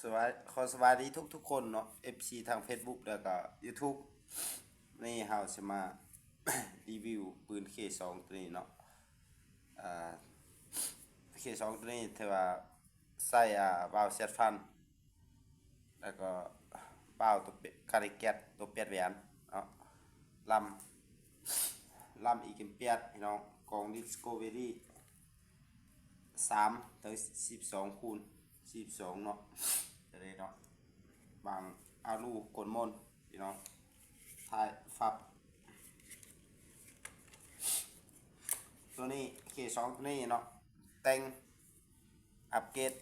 ສະບາຍ ຂໍສະບາຍດີທຸກໆຄົນເນາະ ເອັຟຊີ ທາງເຟສບຸກ ແລ້ວກໍຢູທູບ. ນີ້ເຮົາຊິມາ ຣີວິວປືນເຄສອງໂຕນີ້ເນາະ. ອ່າ ເຄສອງໂຕນີ້ຖືວ່າໃຊ້ ອ່າ ວາວແຊັດຟັນ ແລ້ວກໍວາວໂຕເປ ກາລິແກັດ ໂຕແປດແຫວນເນາະ. ລຳ ລຳອີກເອັມແປດ ພີ່ນ້ອງ ກອງດິສໂກເວີຣີ ສາມ ເຖິງສິບສອງ ຄູນສິບສອງເນາະ. ຈະໄດ້ເນາະ ບາງອາລູກົນມົນ ພີ່ນ້ອງ ທ້າຍຟັບ. ໂຕນີ້ ເຄສອງໂຕນີ້ເນາະ ແຕ່ງ ອັບເກຣດ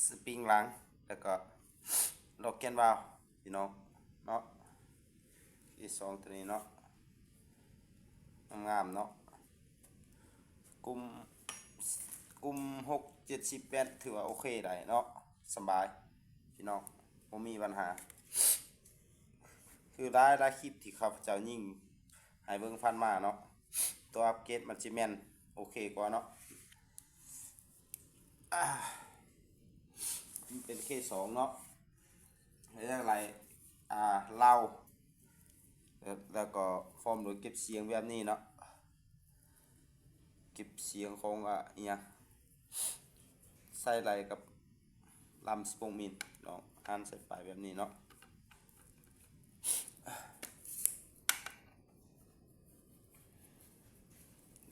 ສະປຣິງຫຼັງ ແລ້ວກໍລັອກແກນວາວ ພີ່ນ້ອງເນາະ. ເຄສອງໂຕນີ້ເນາະ ງາມໆເນາະ ກຸມ ກຸມຫົກເຈັດສິບແມັດ ຖືວ່າໂອເຄໄດ້ເນາະ ສະບາຍ ພີ່ນ້ອງ ບໍ່ມີບັນຫາ. ຄືຫຼາຍໆຄລິບທີ່ຂ້າພະເຈົ້າຍິງໃຫ້ເບິ່ງຜ່ານມາເນາະ ຕົວອັບເກຣດມັນຊິແມ່ນໂອເຄກວ່າເນາະ. ອາ ມັນເປັນເຄສອງເນາະ ແລ້ວຈັ່ງໃດ ອາ ລາວ ແລ້ວ ແລ້ວກໍພ້ອມດ້ວຍເກັບສຽງແບບນີ້ເນາະ ເກັບສຽງຂອງ ອາ ອີ່ຫຍັງ ໃສ່ໄຫຼກັບລຳສະໂປອກມິນເນາະ ຫັນໃສ່ປາຍແບບນີ້ເນາະ.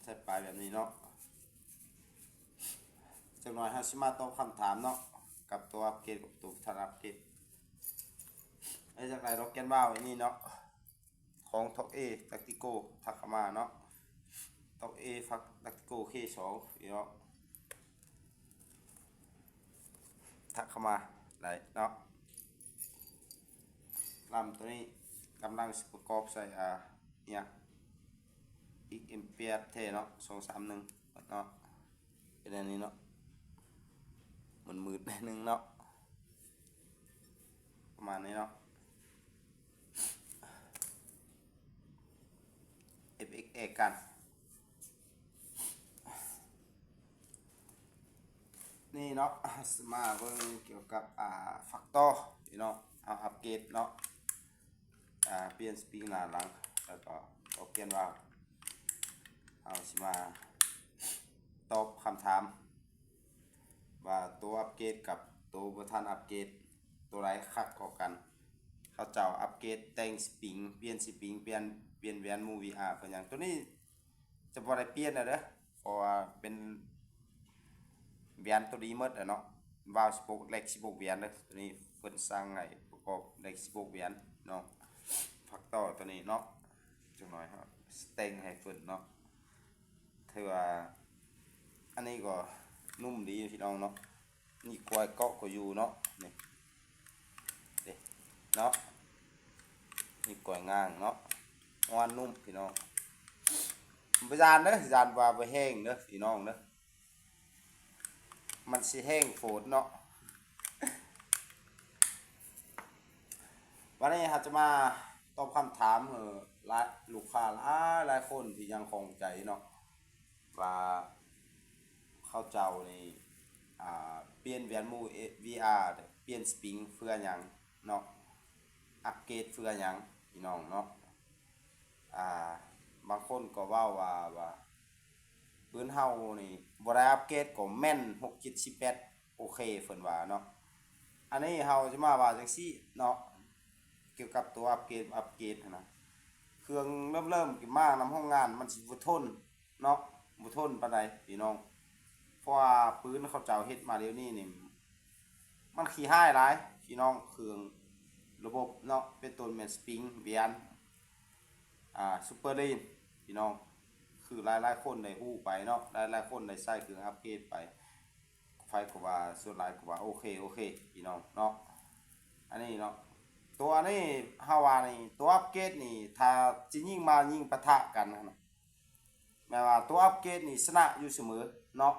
ໃສ່ປາຍແບບນີ້ເນາະ. ຈັກໜ່ອຍເຮົາຊິມາຕອບຄຳຖາມເນາະ ກັບຕົວອັບເກຣດ ກັບຕົວທັນອັບເກຣດ. ເອີ ຈາກໄດ້ລັອກແກນວາວອັນນີ້ເນາະ ຂອງທັອກເອ ແທັກຕິໂກ ທັກເຂົ້າມາເນາະ ທັອກເອ ແທັກຕິໂກ ເຄສອງ ນີ້ເນາະ. ທັກເຂົ້າມາໄດ້ເນາະ. ລຳໂຕນີ້ກຳລັງຊິປະກອບໃສ່ ອາ ອີ່ຫຍັງ ອີກເອັມແປດແທ້ເນາະ ສອງສາມໜຶ່ງເນາະ. ເປັນອັນນີ້ເນາະ ມັນມືດໜ້ອຍໜຶ່ງເນາະ ປະມານນີ້ເນາະ. ເອັຟເອັກແອກັນ ນີ້ເນາະ ມາເບິ່ງກ່ຽວກັບ ອາ ແຟັກເຕີ ນີ້ເນາະ ເຮົາອັບເກຣດເນາະ ອາ ປ່ຽນສະປຣິງໜ້າຫຼັງ ແລ້ວກໍເອົາປ່ຽນວາວ. ເຮົາຊິມາຕອບຄຳຖາມ ວ່າໂຕອັບເກຣດກັບໂຕບໍ່ທັນອັບເກຣດ ໂຕໃດຄັກກວ່າກັນ? ເຂົາເຈົ້າອັບເກຣດແຕ່ງສະປຣິງ ປ່ຽນສະປຣິງ ປ່ຽນ ປ່ຽນແຫວນໝູ່ ວີອາ ເປັນຫຍັງ? ໂຕນີ້ຈະບໍ່ໄດ້ປ່ຽນແລ້ວເດີ ເພາະວ່າເປັນແຫວນໂຕດີໝົດແລ້ວເນາະ. ວາວສິບຫົກ ແລັກສິບຫົກແຫວນເດີ ໂຕນີ້ເພິ່ນສັ່ງໃຫ້ປະກອບແລັກສິບຫົກແຫວນເນາະ. ແຟັກເຕີໂຕນີ້ເນາະ ຈັກໜ່ອຍເຮົາແຕ່ງໃຫ້ເພິ່ນເນາະ. ຖືວ່າອັນນີ້ກໍນຸ້ມດີພີ່ນ້ອງເນາະ. ນີ້ກວຍເກາະກໍຢູ່ເນາະ ນີ້ເດ້ເນາະ. ນີ້ກວຍງາງເນາະ ງວນນຸ້ມພີ່ນ້ອງ. ບໍ່ຢ້ານເດີ ຢ້ານວ່າບໍ່ແຫ້ງເດີພີ່ນ້ອງເດີ ມັນຊິແຫ້ງໂພດເນາະ. ວັນນີ້ເຮົາຈະມາຕອບຄຳຖາມ ເອີ ຫຼາຍ ລູກຄ້າຫຼາຍໆຄົນທີ່ຍັງຂ້ອງໃຈເນາະ ວ່າເຂົາເຈົ້ານີ້ ອ່າ ປ່ຽນແຫວນໝູ່ ເອ ວີອາ ປ່ຽນສະປຣິງເພື່ອຫຍັງເນາະ ອັບເກຣດເພື່ອຫຍັງພີ່ນ້ອງເນາະ. ອ່າ ບາງຄົນກໍເວົ້າວ່າ ວ່າປືນເຮົານີ້ບໍ່ໄດ້ອັບເກຣດກໍແມ່ນ ຫົກເຈັດສິບແມັດ ໂອເຄ ເພິ່ນວ່າເນາະ. ອັນນີ້ເຮົາຈະມາວ່າຈັ່ງຊີ້ເນາະ ກ່ຽວກັບຕົວອັບເກຣດ ອັບເກຣດຫັ້ນນະ ເຄື່ອງເລີ່ມໆມານຳໂຮງງານມັນຊິບໍ່ທົນເນາະ ບໍ່ທົນປານໃດພີ່ນ້ອງ. ເພາະວ່າປືນເຂົາເຈົ້າເຮັດມາດຽວນີ້ນີ້ ມັນຂີ້ຮ້າຍຫຼາຍພີ່ນ້ອງ ເຄື່ອງລະບົບເນາະ ເປັນຕົ້ນແມ່ນສະປຣິງ ແຫວນ ອ່າ ຊຸບເປີລີນພີ່ນ້ອງ. ຄືຫຼາຍໆຄົນໄດ້ຮູ້ໄປເນາະ ຫຼາຍໆຄົນໄດ້ໃຊ້ເຄື່ອງອັບເກຣດໄປ ໃຜກໍວ່າ ສ່ວນຫຼາຍກໍວ່າໂອເຄ ໂອເຄພີ່ນ້ອງເນາະ. ອັນນີ້ເນາະ ຕົວນີ້ເຮົາວ່ານີ້ ຕົວອັບເກຣດນີ້ ຖ້າຊິຍິງມາຍິງປະທະກັນຫັ້ນນະ ແມ່ນວ່າຕົວອັບເກຣດນີ້ຊະນະຢູ່ສະເໝີເນາະ.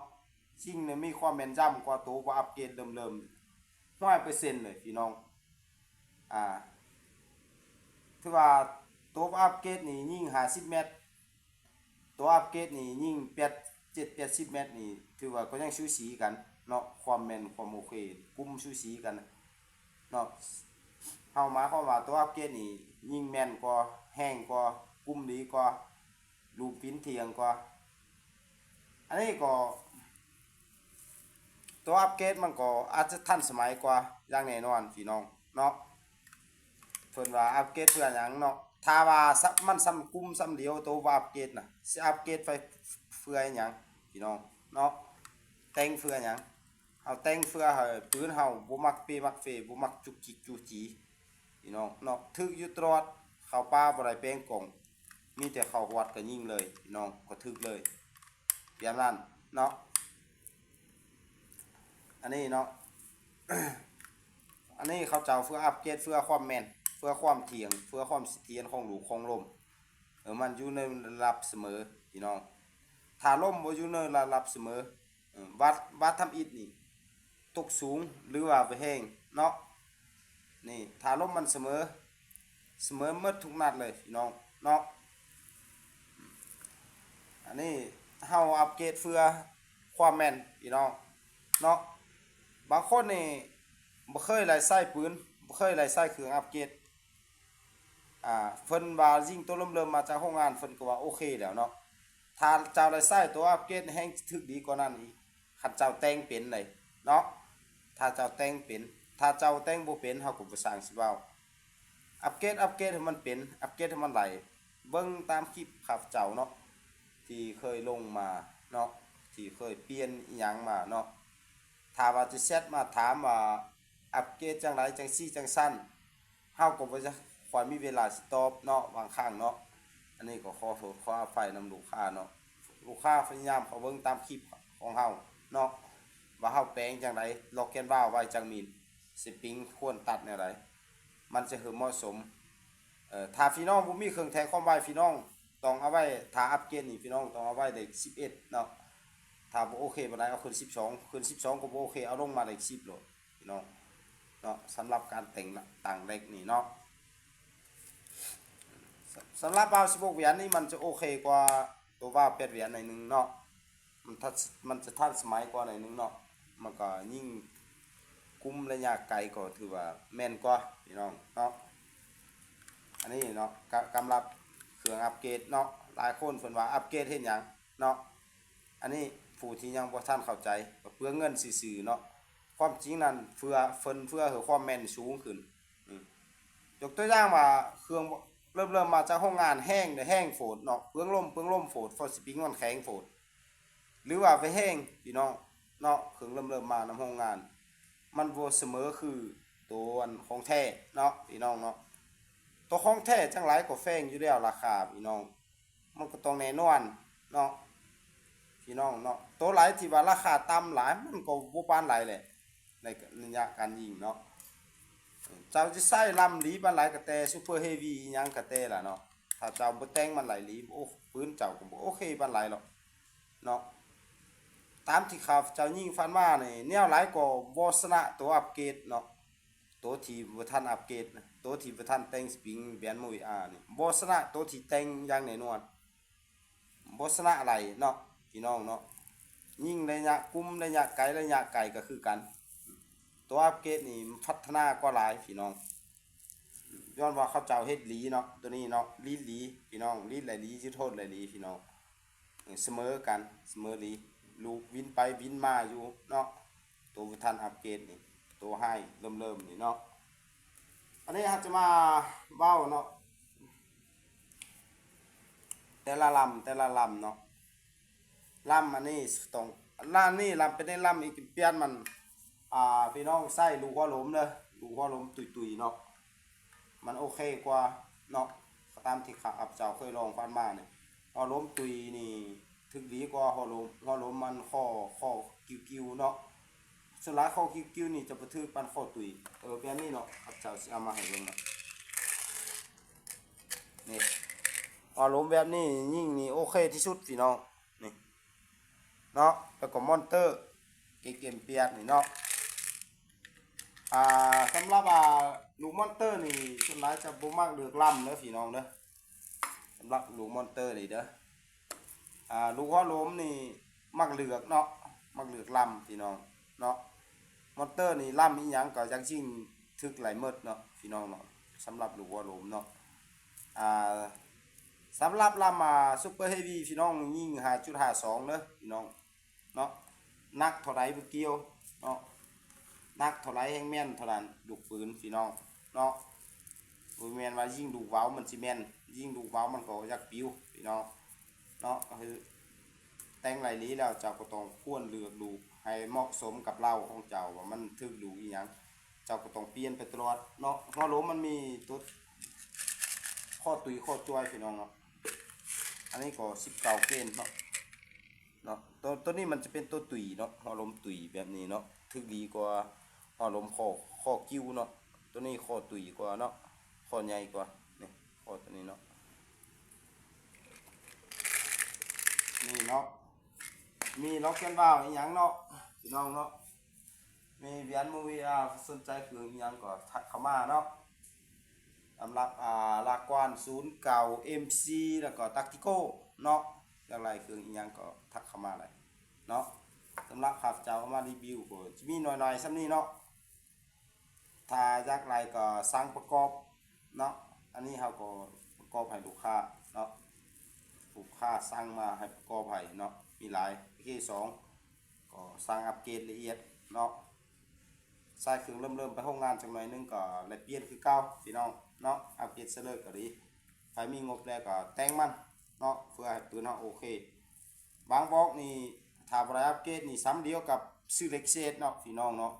ຊິງນີ້ມີຄວາມແມ່ນຢຳກວ່າຕົວບໍ່ອັບເກຣດເລີ່ມໆ ຮ້ອຍເປີເຊັນເລີຍພີ່ນ້ອງ. ອ່າ ຖືວ່າຕົວອັບເກຣດນີ້ຍິງຫ້າສິບແມັດ ຕົວອັບເກຣດນີ້ຍິງແປດ ເຈັດ ແປດສິບແມັດນີ້ ຖືວ່າກໍຍັງສູສີກັນເນາະ ຄວາມແມ່ນ ຄວາມໂອເຄ ກຸມສູສີກັນ. ເນາະ. ເຮົາໝາຍຄວາມວ່າຕົວອັບເກຣດນີ້ຍິ່ງແມ່ນກວ່າ, ແຮງກວ່າ, ກຸມດີກວ່າ, ລູກປິ່ນທ່ຽງກວ່າ. ອັນນີ້ກໍ ຕົວອັບເກຣດມັນກໍອາດຈະທັນສະໄໝກວ່າຢ່າງແນ່ນອນພີ່ນ້ອງເນາະ. ເພິ່ນວ່າອັບເກຣດເພື່ອຫຍັງເນາະ? ຖ້າວ່າສະ ມັນສ່ຳກຸມສ່ຳດຽວ ໂຕວ່າອັບເກຣດນະ ຊິອັບເກຣດໄປເພື່ອຫຍັງພີ່ນ້ອງເນາະ? ແຕ່ງເພື່ອຫຍັງ? ເຮົາແຕ່ງເພື່ອໃຫ້ປືນເຮົາບໍ່ມັກເປມັກເປ ບໍ່ມັກຈຸກຈິກຈູ່ຈີ ພີ່ນ້ອງເນາະ. ຖືກຢູ່ຕະຫຼອດ, ເຂົ້າປ່າບໍ່ໄດ້ແປງກ້ອງ, ມີແຕ່ເຂົ້າຫວດກໍຍິງເລີຍພີ່ນ້ອງ, ກໍຖືກເລີຍ ແບບນັ້ນເນາະ. ອັນນີ້ເນາະ ອັນນີ້ເຂົາເຈົ້າເພື່ອອັບເກຣດ ເພື່ອຄວາມແມ່ນ ເພື່ອຄວາມທ່ຽງ ເພື່ອຄວາມສະຖຽນຂອງລູກຂອງລົມ. ເອີ ມັນຢູ່ໃນລະດັບສະເໝີພີ່ນ້ອງ. ຖ້າລົມບໍ່ຢູ່ໃນລະດັບສະເໝີ ເອີ ບາດ ບາດທຳອິດນີ້ຕົກສູງ ຫຼືວ່າໄປແຮງເນາະ. ນີ້ ຖ້າລົມມັນສະເໝີ ສະເໝີໝົດທຸກນັດເລີຍພີ່ນ້ອງເນາະ. ອັນນີ້ເຮົາອັບເກຣດເພື່ອຄວາມແມ່ນພີ່ນ້ອງເນາະ. ບາງຄົນນີ້ບໍ່ເຄີຍໄດ້ໃຊ້ປືນ ບໍ່ເຄີຍໄດ້ໃຊ້ເຄື່ອງອັບເກຣດ ອ່າ ເພິ່ນວ່າຍິງໂຕເລີ່ມໆມາຈາກໂຮງງານ ເພິ່ນກໍວ່າໂອເຄແລ້ວເນາະ. ຖ້າເຈົ້າໄດ້ໃຊ້ໂຕອັບເກຣດແຮງຈະຖືກດີກວ່ານັ້ນອີກ ຄັນເຈົ້າແຕ່ງເປັນເດ້ເນາະ. ຖ້າເຈົ້າແຕ່ງເປັນ, ຖ້າເຈົ້າແຕ່ງບໍ່ເປັນ ເຮົາກໍບໍ່ຊ່າງຊິເວົ້າ. ອັບເກຣດ ອັບເກຣດໃຫ້ມັນເປັນ, ອັບເກຣດໃຫ້ມັນໄຫຼ. ເບິ່ງຕາມຄລິບຂ້າພະເຈົ້າເນາະ ທີ່ເຄີຍລົງມາເນາະ, ທີ່ເຄີຍປ່ຽນອີ່ຫຍັງມາເນາະ. ຖ້າວ່າຈະແຊັດມາຖາມວ່າອັບເກຣດຈັ່ງໃດ ຈັ່ງຊີ້ຈັ່ງຊັ້ນ ເຮົາກໍບໍ່ຈະຄ່ອຍມີເວລາຊິຕອບເນາະ ບາງຄັ້ງເນາະ. ອັນນີ້ກໍຂໍໂທດຂໍອະໄພນຳລູກຄ້າເນາະ. ລູກຄ້າພະຍາຍາມເຂົ້າເບິ່ງຕາມຄລິບຂອງເຮົາເນາະ ວ່າເຮົາແປງຈັ່ງໃດ, ລັອກແກນວາວໄວ້ຈັກມິນ, ສະປຣິງຄວນຕັດແນວໃດ ມັນຈະເຫືອເໝາະສົມ. ເອີ ຖ້າພີ່ນ້ອງບໍ່ມີເຄື່ອງແທກຄວາມໄວ ພີ່ນ້ອງຕ້ອງເອົາໄວ້ ຖ້າອັບເກຣດນີ້ ພີ່ນ້ອງຕ້ອງເອົາໄວ້ເລກສິບເອັດເນາະ. ຖ້າບໍ່ໂອເຄປານໃດ ເອົາຂຶ້ນສິບສອງ, ຂຶ້ນສິບສອງກໍບໍ່ໂອເຄ ເອົາລົງມາເລກສິບໂລດ ພີ່ນ້ອງເນາະ. ສຳລັບການແຕ່ງຕັ້ງເລກນີ້ເນາະ ສ- ສຳລັບວາວສິບຫົກຫວຽນນີ້ ມັນຈະໂອເຄກວ່າໂຕວາວແປດຫວຽນໜ້ອຍໜຶ່ງເນາະ. ມັນທັນ ມັນຈະທັນສະໄໝກວ່າໜ້ອຍໜຶ່ງເນາະ. ມັນກໍຍິງກຸມໄລຍະໄກກໍຖືວ່າແມ່ນກວ່າ ພີ່ນ້ອງເນາະ. ອັນນີ້ເນາະ ກະ ສຳລັບເຄື່ອງອັບເກຣດເນາະ. ຫຼາຍຄົນເພິ່ນວ່າອັບເກຣດເຮັດຫຍັງເນາະ. ອັນນີ້ຜູ້ທີ່ຍັງບໍ່ທັນເຂົ້າໃຈ ກໍເປືອງເງິນຊື່ໆເນາະ. ຄວາມຈິງນັ້ນເພື່ອ ເພິ່ນເພື່ອໃຫ້ຄວາມແມ່ນສູງຂຶ້ນ. ອືມ ຍົກຕົວຢ່າງວ່າເຄື່ອງເລີ່ມ ເລີ່ມມາຈາກໂຮງງານແຮງເດ້ ແຮງໂພດເນາະ, ເປືອງລົມ ເປືອງລົມໂພດ ເພາະສະປຣິງມັນແຂງໂພດ ຫຼືວ່າໄຟແຮງ ພີ່ນ້ອງເນາະ. ເຄື່ອງເລີ່ມ ເລີ່ມມານຳໂຮງງານ ມັນບໍ່ສະເໝີຄືໂຕອັນຂອງແທ້ເນາະ ພີ່ນ້ອງເນາະ. ໂຕຂອງແທ້ຈັ່ງໃດກໍແພງຢູ່ແລ້ວລາຄາ ພີ່ນ້ອງ. ມັນກໍຕ້ອງແນ່ນອນເນາະ ພີ່ນ້ອງເນາະ. ໂຕໃດທີ່ວ່າລາຄາຕ່ຳຫຼາຍ ມັນກໍບໍ່ປານໃດແຫຼະ ໃນໄລຍະການຍິງເນາະ. ເຈົ້າຈະໃຊ້ລຳຫຼີປານໃດກໍແຕ່ ຊຸບເປີເຮວີອີ່ຫຍັງກໍແຕ່ລະເນາະ, ຖ້າເຈົ້າບໍ່ແຕ່ງມັນໄຫຼຫຼີ ໂອ້ ປືນເຈົ້າກໍບໍ່ໂອເຄປານໃດດອກເນາະ. ຕາມທີ່ຂ້າພະເຈົ້າຍິງຜ່ານມານີ້ ແນວໃດກໍບໍ່ຊະນະໂຕອັບເກຣດເນາະ. ໂຕທີ່ບໍ່ທັນອັບເກຣດນະ ໂຕທີ່ບໍ່ທັນແຕ່ງສະປຣິງແບນໂມເອອານີ້ ບໍ່ຊະນະໂຕທີ່ແຕ່ງຢ່າງແນ່ນອນ, ບໍ່ຊະນະໄຫຼເນາະ ພີ່ນ້ອງເນາະ. ຍິງໄລຍະກຸມ ໄລຍະໄກ ໄລຍະໄກກໍຄືກັນ. ໂຕອັບເກຣດນີ້ມັນພັດທະນາກວ່າຫຼາຍ ພີ່ນ້ອງ, ຍ້ອນວ່າເຂົາເຈົ້າເຮັດຫຼີເນາະ ໂຕນີ້ເນາະ. ລີດຫຼີ ພີ່ນ້ອງ, ລີດໄຫຼຫຼີ ຍືດໂຫດໄຫຼຫຼີ ພີ່ນ້ອງ. ສະເໝີກັນ ສະເໝີດີ ລູກວິນໄປວິນມາຢູ່ເນາະ. ໂຕບໍ່ທັນອັບເກຣດນີ້ ໂຕໄຮເລີ່ມໆນີ້ເນາະ. ອັນນີ້ເຮົາຈະມາເວົ້າເນາະ ແຕ່ລະລຳ ແຕ່ລະລຳເນາະ. ລຳອັນນີ້ຕ້ອງ ລຳນີ້ ລຳເປັນລຳອີກປຽນມັນ ອ່າ ພີ່ນ້ອງໃຊ້ລູກຫົວໂຫຼມເດີ ລູກຫົວໂຫຼມຕຸ້ຍໆເນາະ. ມັນໂອເຄກວ່າເນາະ ຕາມທີ່ຂ້າພະເຈົ້າເຄີຍລອງຜ່ານມານີ້ ຫົວໂຫຼມຕຸ້ຍນີ້ຖືກດີກວ່າຫົວໂຫຼມ ຫົວໂຫຼມມັນຂໍ້ ຂໍ້ກິ້ວໆເນາະ. ສ່ວນຫຼາຍຂໍ້ກິ້ວໆນີ້ຈະບໍ່ຖືກປານຂໍ້ຕຸ້ຍ. ເອີ ແບບນີ້ເນາະ ຂ້າພະເຈົ້າຊິເອົາມາໃຫ້ເບິ່ງເນາະ. ນີ້ ອາລົມແບບນີ້ຍິງນີ້ໂອເຄທີ່ສຸດພີ່ນ້ອງ ນີ້ເນາະ. ແລ້ວກໍມອນເຕີ ເອກເອັມແປດນີ້ເນາະ. ອ່າ ສຳລັບ ອ່າ ລູກມອນເຕີນີ້ ສ່ວນຫຼາຍຈະບໍ່ມັກເລືອກລຳເດີພີ່ນ້ອງເດີ. ສຳລັບລູກມອນເຕີນີ້ເດີ ອ່າ ລູກຫົວໂຫຼມນີ້ມັກເລືອກເນາະ ມັກເລືອກລຳພີ່ນ້ອງເນາະ. ມອນເຕີນີ້ລຳອີ່ຫຍັງກໍຢາກຍິງ ຖືກຫຼາຍເໝິດເນາະ ພີ່ນ້ອງເນາະ. ສຳລັບລູກຫົວໂລມເນາະ ອ່າ ສຳລັບລຳ ອ່າ ຊຸບເປີເຮວີ ພີ່ນ້ອງ ຍິງ ຫ້າຈຸດຫ້າສອງ ເດີ ພີ່ນ້ອງເນາະ. ໜັກເທົ່າໃດບໍ່ກ່ຽວເນາະ ໜັກເທົ່າໃດແຮ່ງແມ່ນເທົ່ານັ້ນ ລູກປືນ ພີ່ນ້ອງເນາະ. ບໍ່ແມ່ນວ່າຍິງລູກເບົາມັນຊິແມ່ນ ຍິງລູກເບົາມັນກໍຢາກປິວ ພີ່ນ້ອງເນາະ. ຄືແຕ່ງໄລ່ລີແລ້ວ ເຈົ້າກໍຕ້ອງຄວນເລືອກລູກໃຫ້ເໝາະສົມກັບເລົາຂອງເຈົ້າ ວ່າມັນຖືກລູກອີ່ຫຍັງ ເຈົ້າກໍຕ້ອງປ່ຽນໄປຕະຫຼອດເນາະ. ຫົວໂລມມັນມີຕົວ ຂໍ້ຕຸຍຂໍ້ຈ່ອຍ ພີ່ນ້ອງເນາະ. ອັນນີ້ກໍສິບເກົ້າເກນເນາະ ເນາະ. ຕົວ ຕົວນີ້ມັນຈະເປັນຕົວຕຸຍເນາະ ຫົວໂລມຕຸຍແບບນີ້ເນາະ ຖືກດີກວ່າຫົວໂລມຂໍ້ ຂໍ້ກິ່ວເນາະ. ຕົວນີ້ຂໍ້ຕຸຍກວ່າເນາະ ຂໍ້ໃຫຍ່ກວ່າ ນີ້ ຂໍ້ຕົວນີ້ເນາະ ນີ້ເນາະ. ມີລັອກເກັນວາວອີ່ຫຍັງເນາະ ພີ່ນ້ອງເນາະ. ມີວຽນ ມີວີອາ ສົນໃຈເຄື່ອງອີ່ຫຍັງກໍທັກເຂົ້າມາເນາະ. ສຳລັບ ອ່າ ລາກວານ ສູນເກົ້າ ເອັມຊີ ແລ້ວກໍ ຕາກຕິໂກ ເນາະ ຢາກໄດ້ເຄື່ອງອີ່ຫຍັງກໍທັກເຂົ້າມາໄດ້ເນາະ. ສຳລັບຂ້າພະເຈົ້າເອົາມາຣີວິວກໍຈະມີໜ້ອຍໆສ່ຳນີ້ເນາະ. ຖ້າຢາກໄດ້ກໍສັ່ງປະກອບເນາະ. ອັນນີ້ເຮົາກໍປະກອບໃຫ້ລູກຄ້າເນາະ ລູກຄ້າສັ່ງມາໃຫ້ປະກອບໃຫ້ເນາະ ມີຫຼາຍ ເຄສອງ ກໍສັ່ງອັບເກຣດລະອຽດເນາະ. ໃສ່ເຄື່ອງເລີ່ມໆໄປໂຮງງານຈັກໜ້ອຍໜຶ່ງກໍໄດ້ປ່ຽນຄືເກົ່າ ພີ່ນ້ອງເນາະ. ອັບເກຣດໃສ່ເລີຍກໍດີ ໃຜມີງົບແດ່ກໍແຕ່ງມັນເນາະ ເພື່ອໃຫ້ປືນເຮົາໂອເຄ. ບາງບອກນີ້ ຖ້າບໍ່ໄດ້ອັບເກຣດນີ້ ສ່ຳດຽວກັບຊື້ເຫຼັກເສດເນາະ ພີ່ນ້ອງເນາະ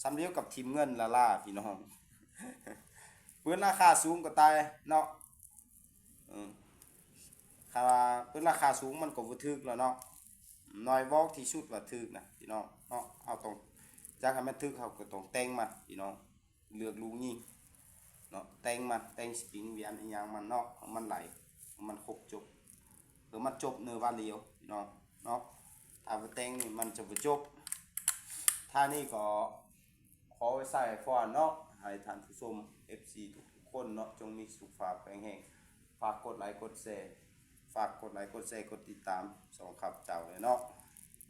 ສ່ຳດຽວກັບຖິ້ມເງິນລ້າໆ ພີ່ນ້ອງ. ປືນລາຄາສູງກໍຕາຍເນາະ ເອີ ຄັນວ່າປືນລາຄາສູງມັນກໍບໍ່ຖືກແລ້ວເນາະ. ໜ້ອຍບອກທີ່ສຸດວ່າຖືກນະ ພີ່ນ້ອງເນາະ. ເຮົາຕ້ອງ ຢາກໃຫ້ມັນຖືກ ເຮົາກໍຕ້ອງແຕ່ງມັນ ພີ່ນ້ອງ ເລືອກລູກຍິງເນາະ ແຕ່ງມັນ ແຕ່ງສະປຣິງ ວຽນອີ່ຫຍັງມັນເນາະ ໃຫ້ມັນໄຫຼ ໃຫ້ມັນຄົບຈົບ ເພື່ອມັນຈົບໃນວາລຽວ ພີ່ນ້ອງເນາະ. ຖ້າບໍ່ແຕ່ງນີ້ມັນຈະບໍ່ຈົບ. ທ້າຍນີ້ກໍຂໍໄວ້ໃສ່ພອນເນາະ ໃຫ້ທ່ານຜູ້ຊົມ ເອັຟຊີ ທຸກໆຄົນເນາະ ຈົ່ງມີສຸຂະພາບແຂງແຮງ. ຝາກກົດໄລກ໌ ກົດແຊ ຝາກກົດໄລກ໌ ກົດແຊ ກົດຕິດຕາມຊ່ອງຂ້າພະເຈົ້າແດ່ເນາະ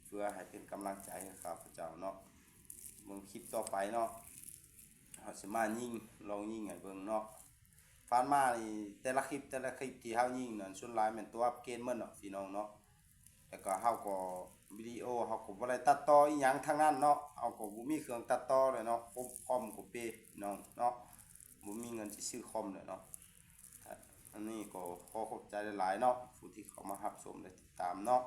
ເພື່ອໃຫ້ເປັນກຳລັງໃຈໃຫ້ຂ້າພະເຈົ້າເນາະ. ເບິ່ງຄລິບຕໍ່ໄປເນາະ ເຮົາຊິມາຍິງ ລອງຍິງໃຫ້ເບິ່ງເນາະ. ຜ່ານມານີ້ ແຕ່ລະຄລິບ ແຕ່ລະຄລິບທີ່ເຮົາຍິງນັ້ນ ສ່ວນຫຼາຍແມ່ນຕົວອັບເກຣດໝົດເນາະ ພີ່ນ້ອງເນາະ. ແລ້ວກໍເຮົາກໍ ວິດີໂອເຮົາກໍບໍ່ໄດ້ຕັດຕໍ່ອີ່ຫຍັງທັງນັ້ນເນາະ ເຮົາກໍບໍ່ມີເຄື່ອງຕັດຕໍ່ເລີຍເນາະ ຄົມ ຄອມກໍເປ ພີ່ນ້ອງເນາະ ບໍ່ມີເງິນຊິຊື້ຄອມເລີຍເນາະ. ອັນນີ້ກໍຂໍຂອບໃຈຫຼາຍໆເນາະ ຜູ້ທີ່ເຂົ້າມາຮັບຊົມ ແລະ ຕິດຕາມເນາະ.